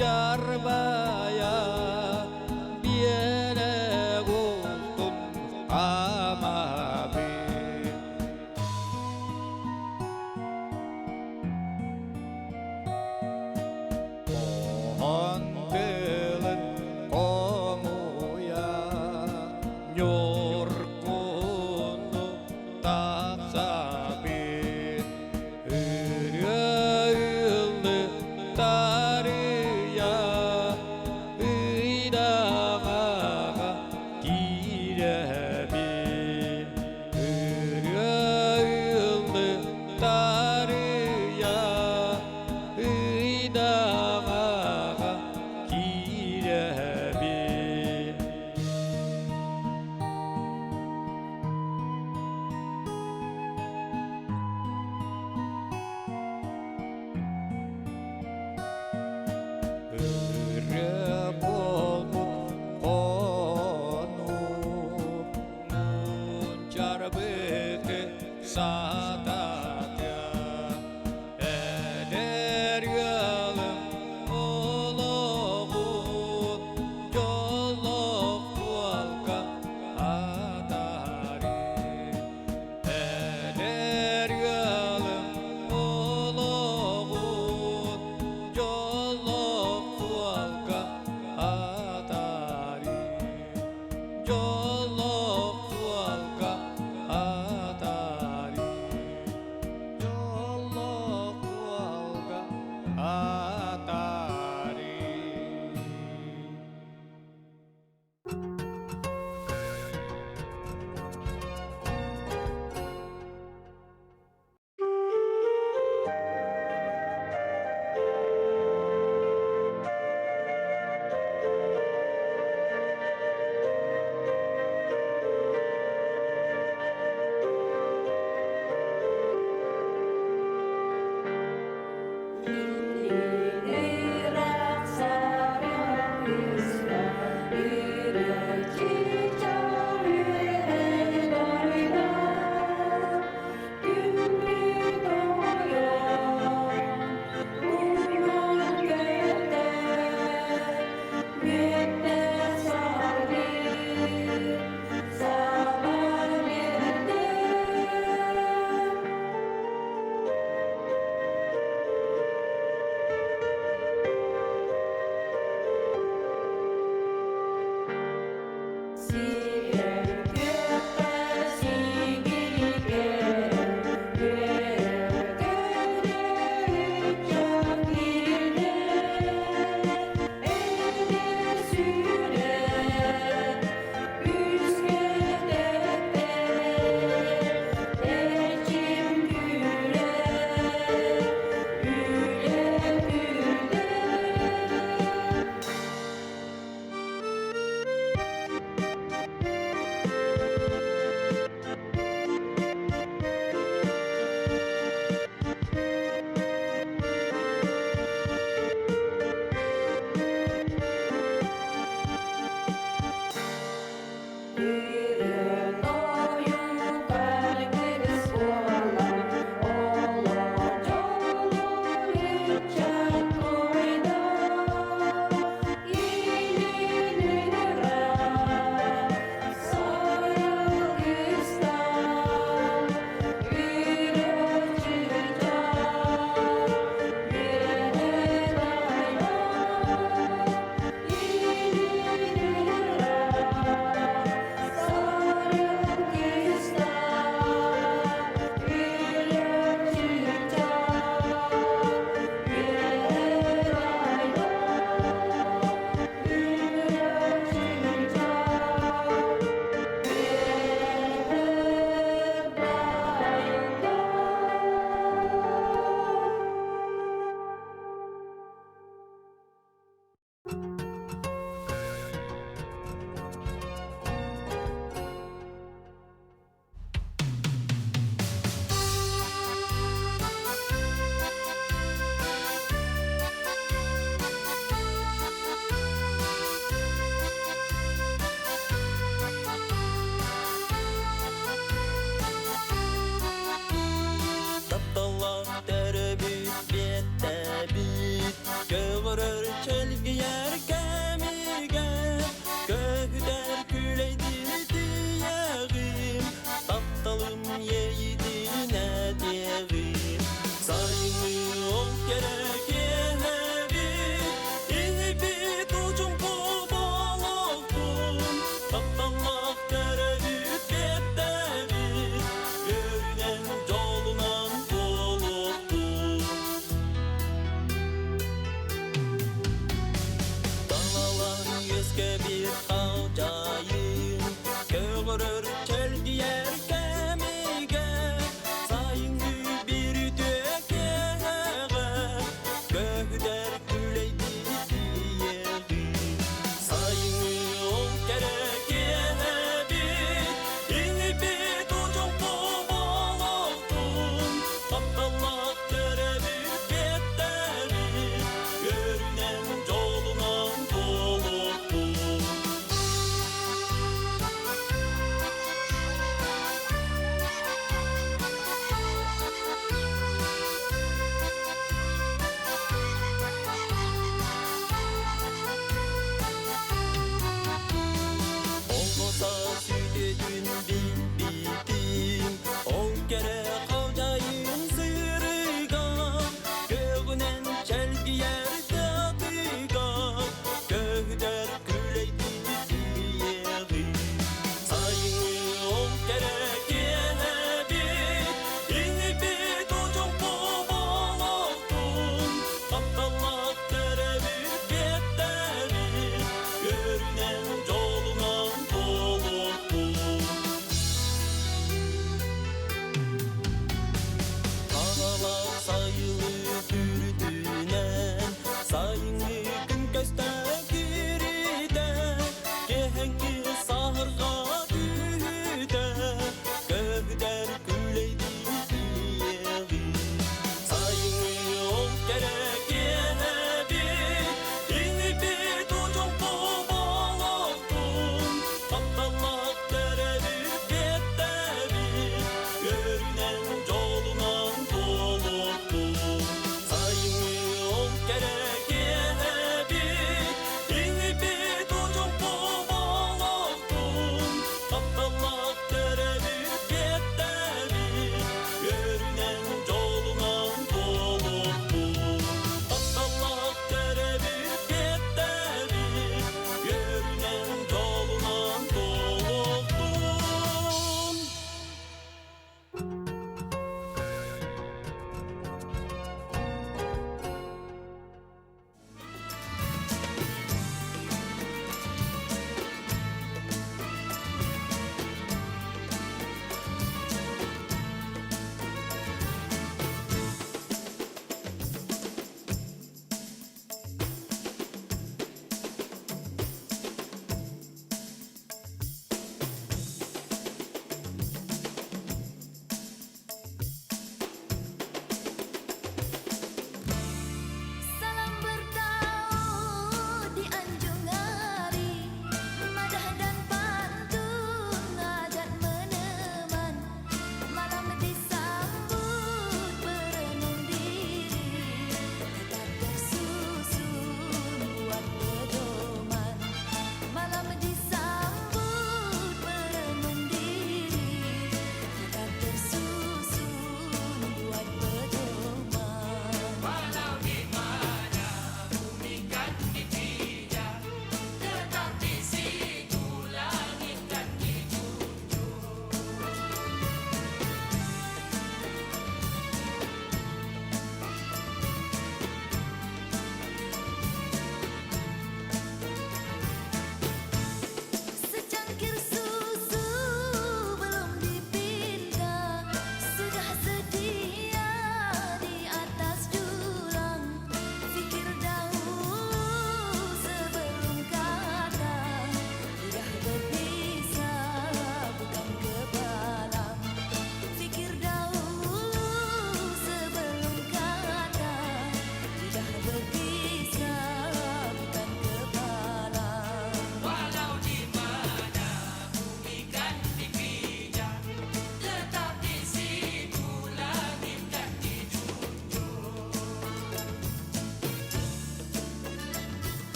дьарбайа биэрэк устун хаамабын. Хоһоон тылын хомуйа Ньургуну тахсабын Ырыа ыллы тарыйа.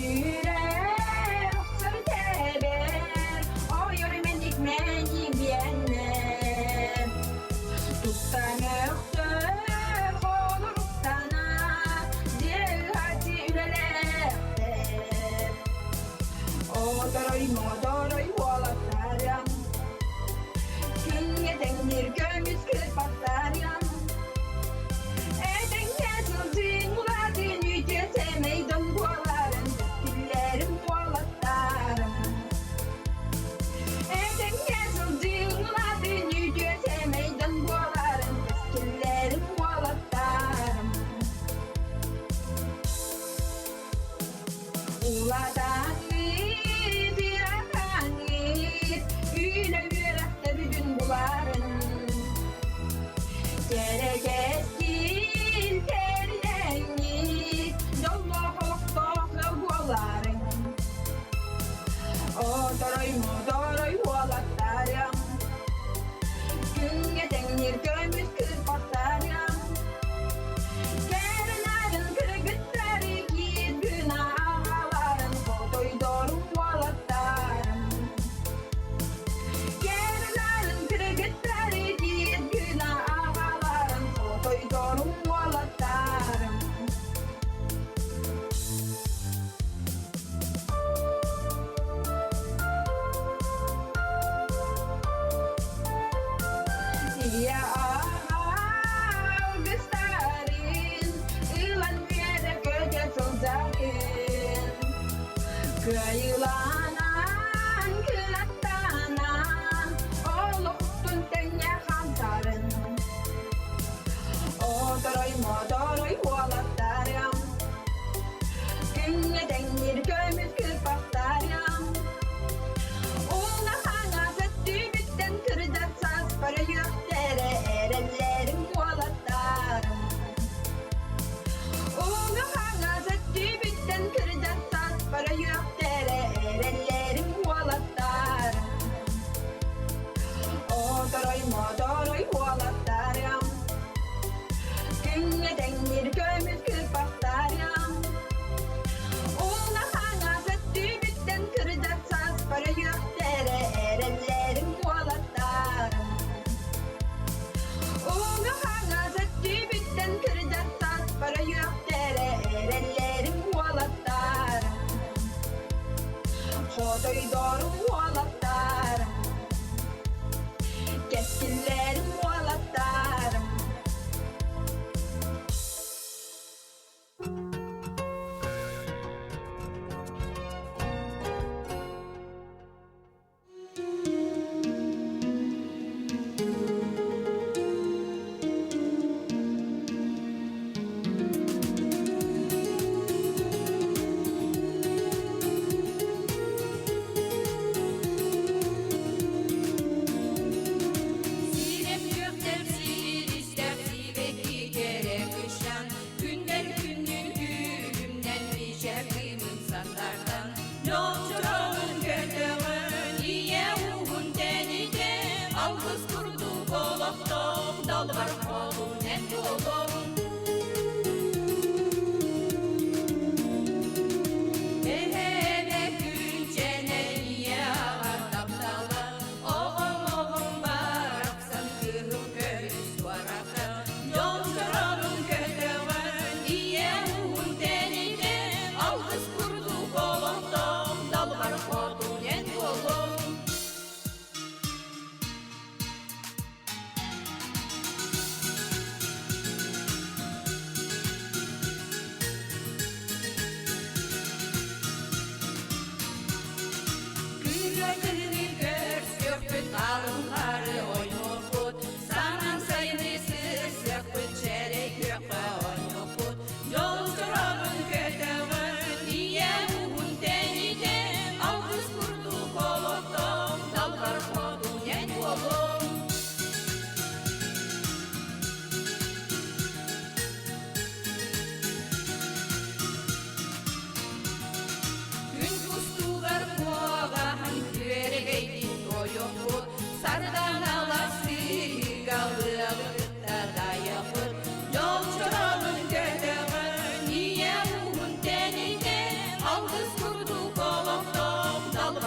Сүүрэр, охсор тэбэр, ойор мэник мэник биэннэр. Туттан өхтөр, холоруктана, дьиэ-хаччы үлэлээхтэр. Оторой, моторой уолаттарым, күҥҥэ тэҥнир көмүс кырбаттарым, Этэҥҥэ сылдьыҥ, улаатын үтүө сэмэй дьон буоларын, кэскиллэрим уолаттарым. Этэҥҥэ сылдьыҥ, улаатын үтүө сэмэй дьон буоларын, кэскиллэрим уолаттарым. Улаатаҥҥыт, ыараҥҥыт, үлэ үөрэхтэ бүтүн буларын. Кэрэ кэскил тэринэҥҥит, дьоллоох олохтоох ыал буоларыҥ. Оторой моторой уолаттарым, күҥҥэ тэҥнир көмүс кырпахтарым, Кэринарын кыргыттары киир гына аҕаларын хотойдорум уолаттарым. Кэринарын кыргыттары киир гына аҕаларын хотойдорум уолаттарым. Ийэ алгыстарын ылан үөрэ көтө сылдьарын Кыайыылаанан, кынаттаанан олохтун тэҥҥэ хамсарын Оторой моторой уолаттарым Күҥҥэ тэҥнир көмүс кырпахтарым Улахаҥа өттүбүттэн кырдьар сааспар өйүөхтэрэ эрэллэрим уолаттарым. Улахаҥа өттүбүттэн кырдьар сааспар өйүөхтэрэ эрэллэрим уолаттарым. Оторой моторой уолаттарым, күҥҥэ тэҥнир көмүс кырпахтарым. Улахаҥа өттүбүттэн кырдьар сааспар өйүөхтэрэ эрэллэрим уолаттарым. Улахаҥа өттүбүттэн кырдьар сааспар өйүөхтэрэ эрэллэрим уолаттарым. Хотойдорум уолаттарым, кэскиллэрим уолаттарым. Сирем күөхтэр сиристэр сибэкки кэрэ кыщан Күндэр күннүн күлүмнэн мичэр кыымын сандартан Дьол-чороҕун көтөҕөн ийэ ууһун тэнитэ Алгыс курдук олохтоох далбар холун эн буолуоҕун Эһэбэ күнчэнэ ийэ аҕа таптала Оҕом-оҕом барахсан кыһыл көмүс туората Дьол дьоронун көтөҕөн ийэ ууһун тэнитэ Алгыс курдук олохтоох далбар хотун эн буолуоҥ. Күрүө кыһыны көрсүөхпүт, алын-хары ойнуохпут, Санаан сайыны сырсыахпыт, чэрэй күөххэ оонньуохпут. Дьол чороонун көтөҕөн, ийэ ууһун тэнитэ, Алгыс курдук олохтоох далбар хотун эн буолуоҥ. Күн кустугар куоҕаһын күөрэгэй.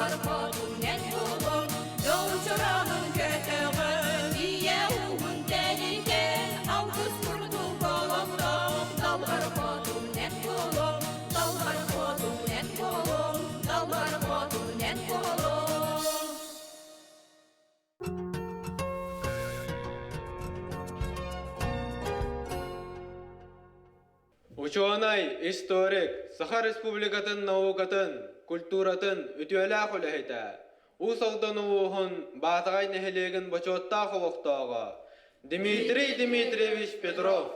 Далбар хотун эн буолуҥ, Дьол чороонун көтөҕөн, Ийэ ууһун тэнитэн, Алгыс курдук олохтоох. Далбар хотун эн буолуҥ, Далбар хотун эн буолуҥ, Далбар хотун эн буолуҥ. Учуонай, историк, Саха Республикатын наукатын, культуратын үтүөлээх үлэһитэ, Уус Алдан улууһун Баатаҕай нэһилиэгин бочуоттаах олохтооҕо Дмитрий Дмитриевич Петров.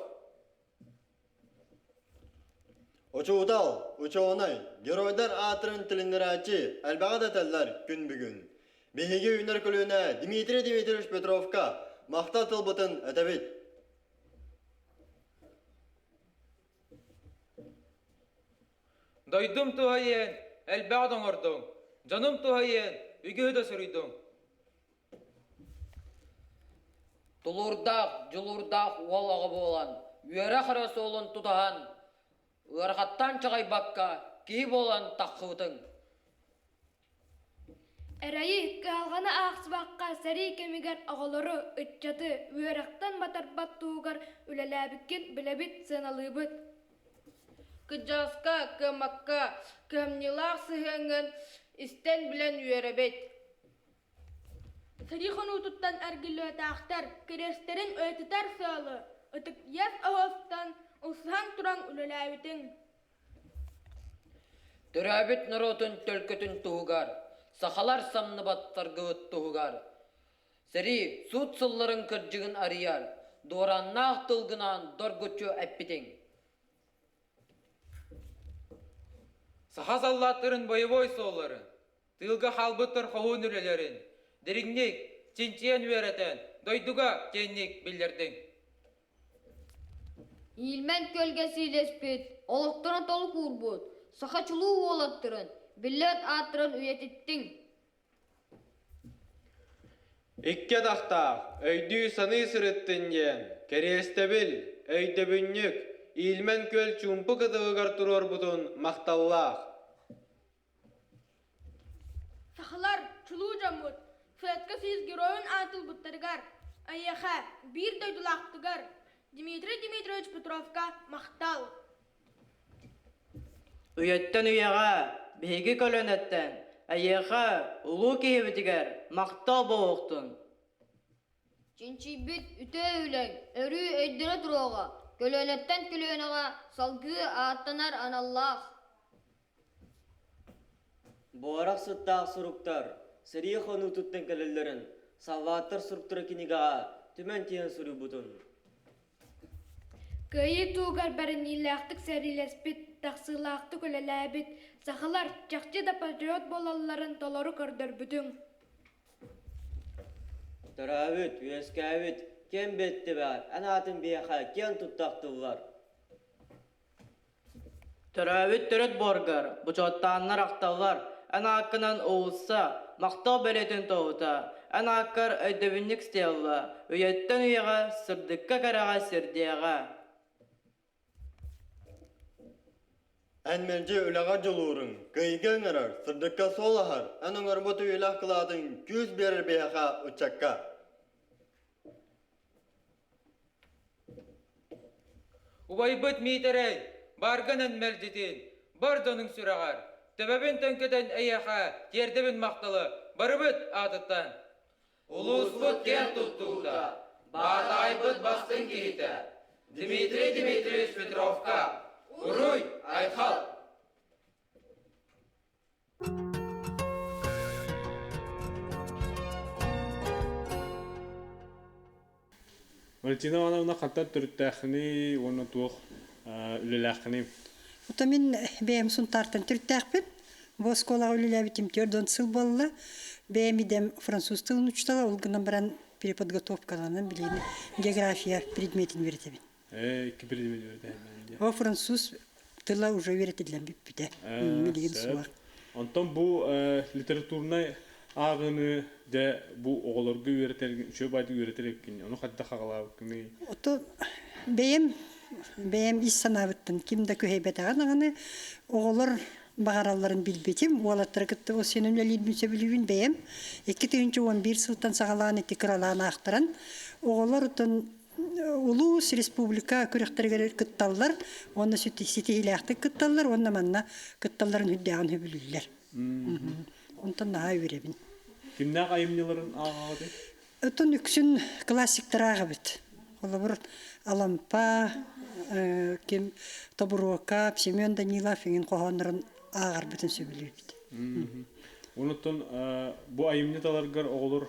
Учуутал, учуонай, геройдар ааттарын тилиннэрээччи элбэҕи да этэллэр күн бүгүн. Биһиги үүнэр көлүөнэ Дмитрий Дмитриевич Петровка махтал тылбытын этэбит. Дойдум туһайын, элбэҕи да оҥордуҥ, дьонум туһайын, үгүһү да суруйдуҥ. Тулуурдаах, дьулуурдаах уол оҕо буолан, үөрэх эрэ суолун тутуһан, ыарахаттан чаҕыйбакка киһи буолан таххыбытыҥ. Эрэйи, кыһалҕаны аахсыбакка сэрии кэмигэр оҕолору, ыччаты үөрэхтэн батарбат туһугар үлэлээбиккин билэбит, сыаналыыбыт. Кырдьаҕаска, кыаммакка кыһамньылаах сыһыаҥҥын истэн-билэн үөрэбит. Сэрии хонуутуттан эргиллибэтэхтэр кириэстэрин үйэтитэр сыалы ытык иэс оһостон ылсыһан туран үлэлээбитиҥ. Төрөөбүт норуотун төлкөтүн туһугар, сахалар самныбаттаргыбыт туһугар сэрии суут сылларын кырдьыгын арыйар дуорааннаах тылгынаан доргуччу эппитиҥ. Саха саллааттарын боевой суолларын, тыылга хаалбыттар хоһуун үлэлэрин дириҥник, чинчийэн үөрэтэн, дойдуга киэҥник биллэрдиҥ. Иилмэн күөлгэ сиилэспит, олохторун толук уурбут, саха чулуу уолаттарын, биллээт ааттарын үйэтиттиҥ. Икки атахтаах, өйдүү-саныы сырыттын диэн, кэриэстэбил, өйдөбүнньүк, Иилмэн күөл чуумпу кытылыгар туруорбутун махталлаах. Сахалар, чулуу дьоммут, Советскай Союз Геройун аатылбыттарыгар, эйиэхэ, биир дойдулаахпытыгар Дмитрий Дмитриевич Петровка махтал! Үйэттэн үйэҕэ биһиги көлүөнэттэн эйиэхэ улуу киһибитигэр махтал буолуохтун! Чинчийбит үтүө үлэҥ өрүү өйдөнө туруоҕа, көлүөнэттэн көлүөнэҕэ салгыы ааттанар аналлаах. Буорах сыттаах суруктар сэрии хонуутуттан кэлэллэрин саллааттар суруктара кинигэҕэ түмэн тиһэн суруйбутун. Кыайыы туһугар бэриниилээхтик сэриилэспит, тахсыылаахтык үлэлээбит сахалар чахчы да патриот буолалларын толору көрдөрбүтүҥ. Төрөөбүт, үөскээбит, киэн бэттибээр, эн аатын биһиэхэ киэн туттахтыллар. Төрөөбүт төрүт буоргар, бочуоттааннар ахталлар, эн ааккынан уулусса, махтал бэлиэтин туоһута, эн ааккар өйдөбүнньүк стелла, үйэттэн үйэҕэ сырдыкка-кэрэҕэ сирдиэҕэ. Эн мэлдьи үлэҕэ дьулууруҥ, кыайыыга ыҥырар, сырдыкка суол аһар, эн оҥорбут үйэлээх кылаатыҥ күүс биэрэр биһиэхэ ыччакка. Убайбыт Миитэрэй, баргын эн мэлдьитин, бар дьонуҥ сүрэҕэр, төбөбүн төҥкөтөн эйиэхэ тиэрдэбин махталы барыбыт аатыттан. Улууспут киэн туттуута, Баатаҕайбыт бастыҥ киһитэ Дмитрий Дмитриевич Петровка Уруй, айхал! Валентина Ивановна хантан төрүттээххиний уонна туох үлэлээххиний? Ото мин бэйэм Сунтаартан төрүттээхпин. Бу оскуолаҕа үлэлээбитим 4 сыл буолла. Бэйэм идэм француз тылын учуутала, ол гынан баран переподготовкаланан билигин география предметин үөрэтэбин. Икки предмет үөрэтэбин. О француз тыла уже үөрэтиллэн бүппүтэ. Билигин суох. Онтон бу литературнай ааҕыыны дьэ бу оҕолорго үөрэтэр үчүгэй баайдык үөрэтэр эбиккин ону хайдах аҕалаабыккыный? Ото бэйэм бэйэм ис санаабыттан ким да күһэйбэтэҕин даҕаны оҕолор. баҕаралларын билбитим. Уолаттары кытта ол син үлэлиирбин сөбүлүүбүн бэйэм. 2011 сылтан саҕалаан ити кыралаан аахтаран, оҕолор оттон улуус, республика күрэхтэригэр кытталлар уонна ситиһиилээхтик кытталлар уонна манна кытталларын үрдээҕин сөбүлүүллэр. Онтон наһаа үөрэбин. Кимнээх айымньыларын ааҕаҕытый? Оттон үксүн классиктары ааҕабыт. Холобур, Алампа, ким Тобуруокап, Семен Данилов иҥин хоһооннорун ааҕарбытын сөбүлүүбүт. Онуттан бу айымньы таларгар оҕолор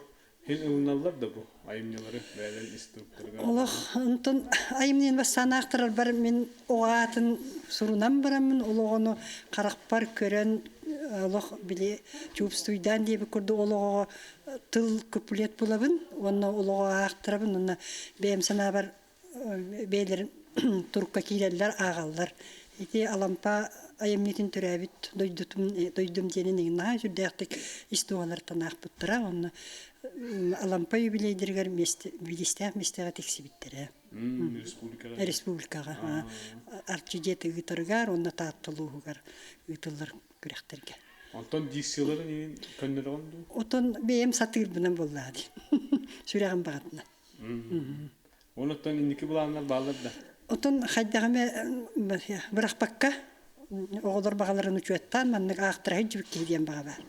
Һин ылыналлар да бу айымньылары бэйэлэрин инструктарыгар? Олох онтон айымньыны бастаан аахтарарбар мин оҕо аатын сурунан бараммын ол оҕону харахпар көрөн олох били чувствуйдаан диэбит курдук ол оҕоҕо тыл куплет булабын уонна ол оҕо аахтарабын уонна бэйэм санаабар бэйэлэрин турукка киирэллэр ааҕаллар. Ити Алампа айымньытын төрөөбүт дойдутум дойдум диэнин иҥин наһаа сүрдээхтик ис дууһаларыттан аахпыттара. Онно Алампа юбилейдэригэр миэстэ бириистээх миэстэҕэ тиксибиттэрэ. Республикаҕа. Республикаҕа. Арчы дьиэтэ ыытарыгар уонна Таатта улууһугар ыытыллар күрэхтэргэ. Онтон дикцияларын иһин көннөрөҕүн дуу? Отон бэйэм сатыырбынан буоллаа дии. Сүрэҕим баҕатынан. Онуттан инники былааннар бааллар да? Отон хайдах эмэ бырахпакка оҕолор баҕаларын учуоттаан маннык аахтара сылдьыбыт киһи диэн баҕа баар.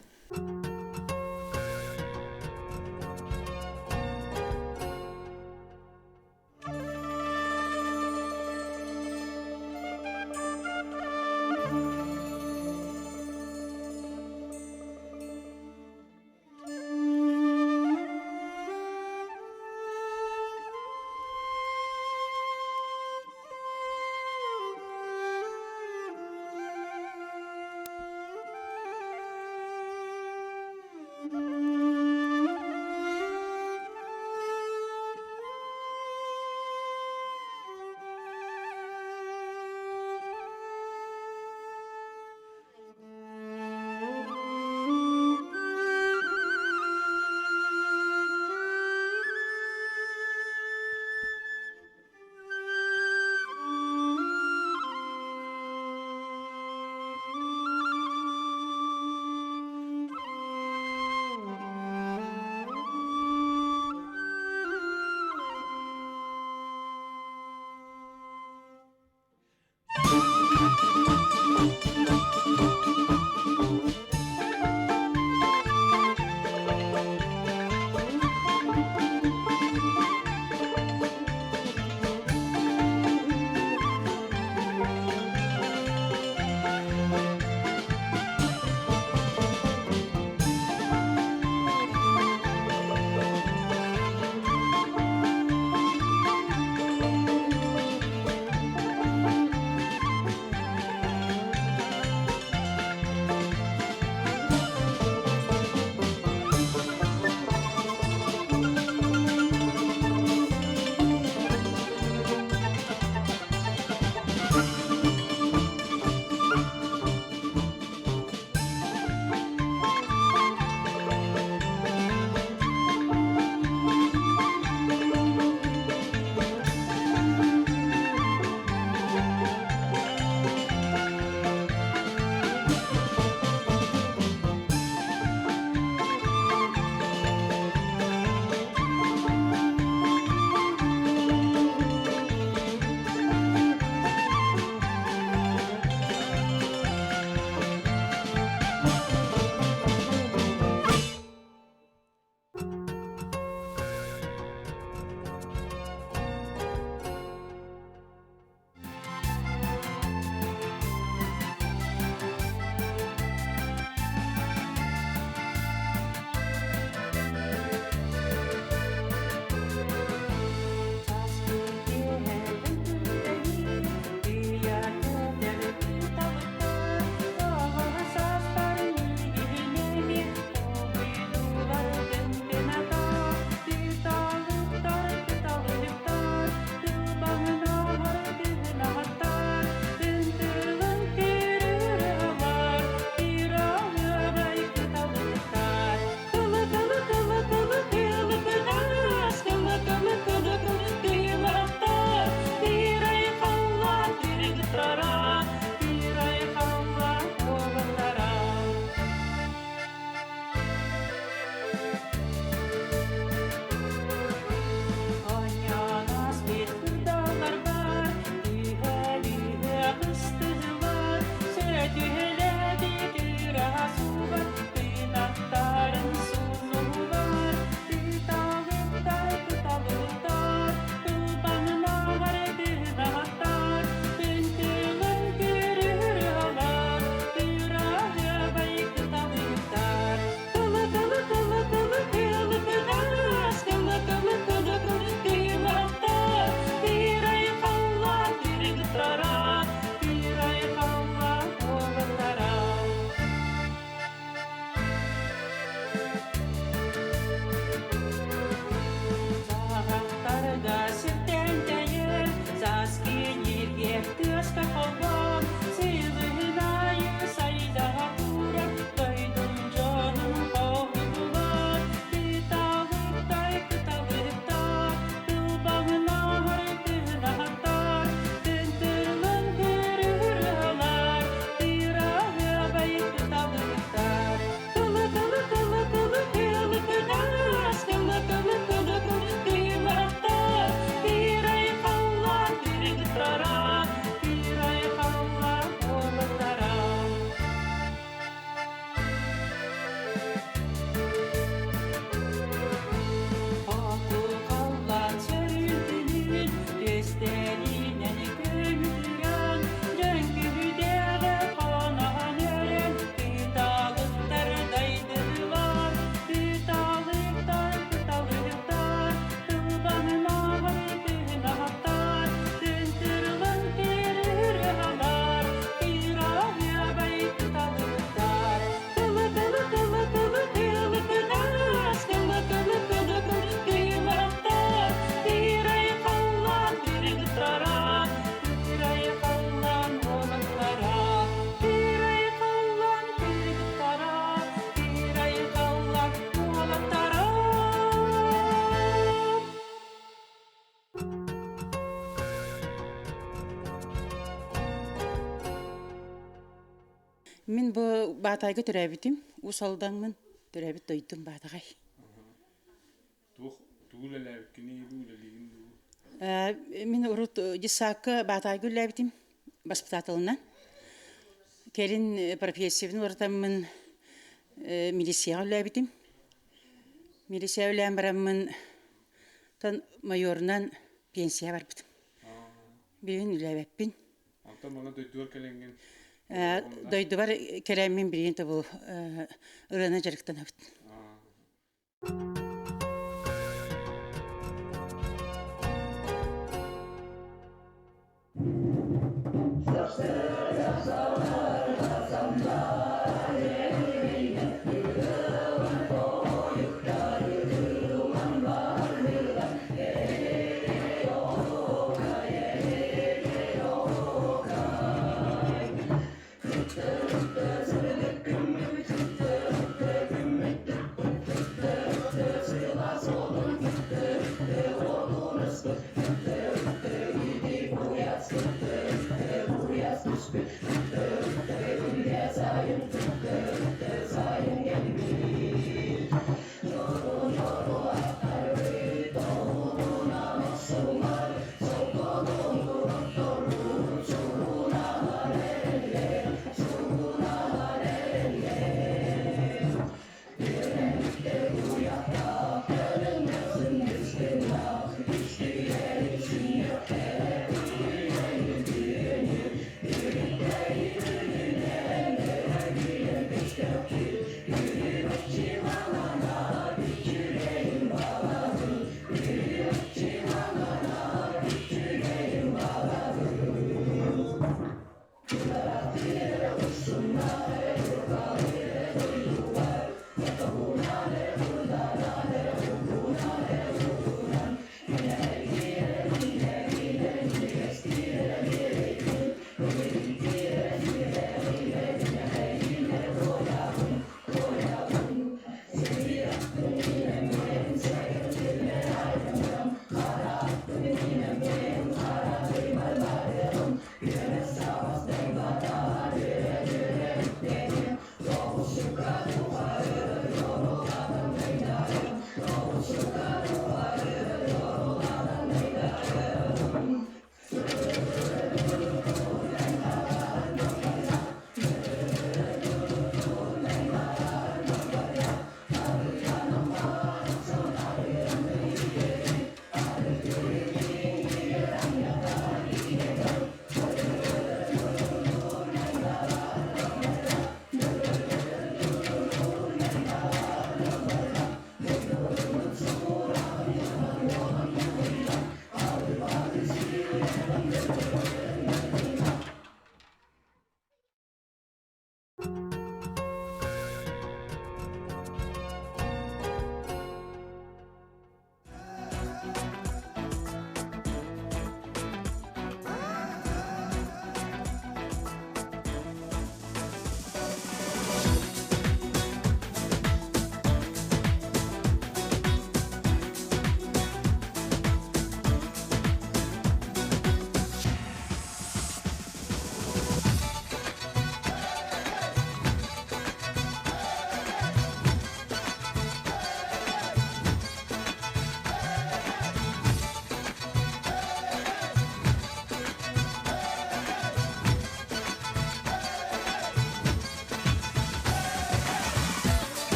Мин бу Баатаайга төрөөбүтүм. Уус Алдаҥмын. Төрөөбүт дойдум Баатаҕай. Туох тугу үлэлээбиккиний дуу, үлэлиигин дуу? Мин урут детсадка Баатаайга үлэлээбитим баспытааталынан. Кэлин профессиябын уларытаммын милицияҕа үлэлээбитим. Милиция үлэлээн бараммын тон майорунан пенсия барбытым. Билигин үлэлээбэппин. Онтон манна дойдугар кэлэҥҥин Дойдубар кэлэммин билигин тобу ырыаны дьарыктанабыт.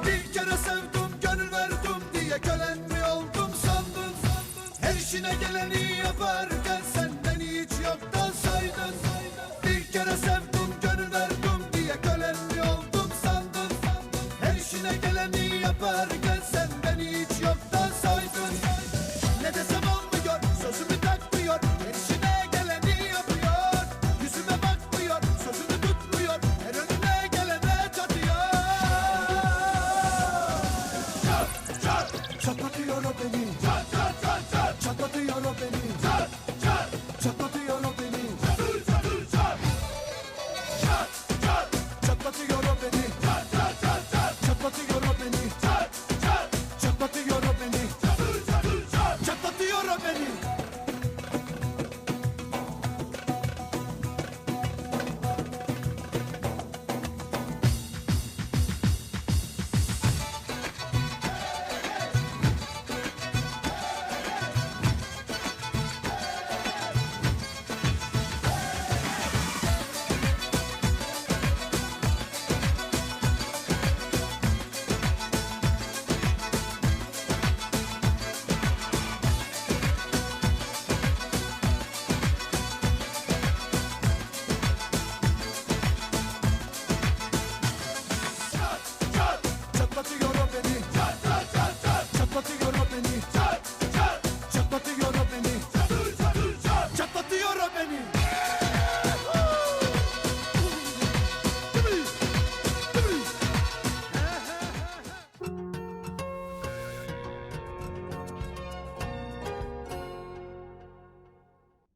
Bir kere sevdim gönül verdim diye kölen mi oldum sandın? Her işine geleni yaparken sen beni hiç yoktan saydın. Bir kere sevdim gönül verdim diye kölen mi oldum sandın? Her işine geleni yaparken sen beni hiç yoktan saydın. Ne desem olmuyor, sözümü takmıyor. Her işine geleni yapıyor. Yüzüme bakmıyor, sözünü tutmuyor. Her önüne gelene çatıyor. Çat çat çatlatıyor o beni. Çat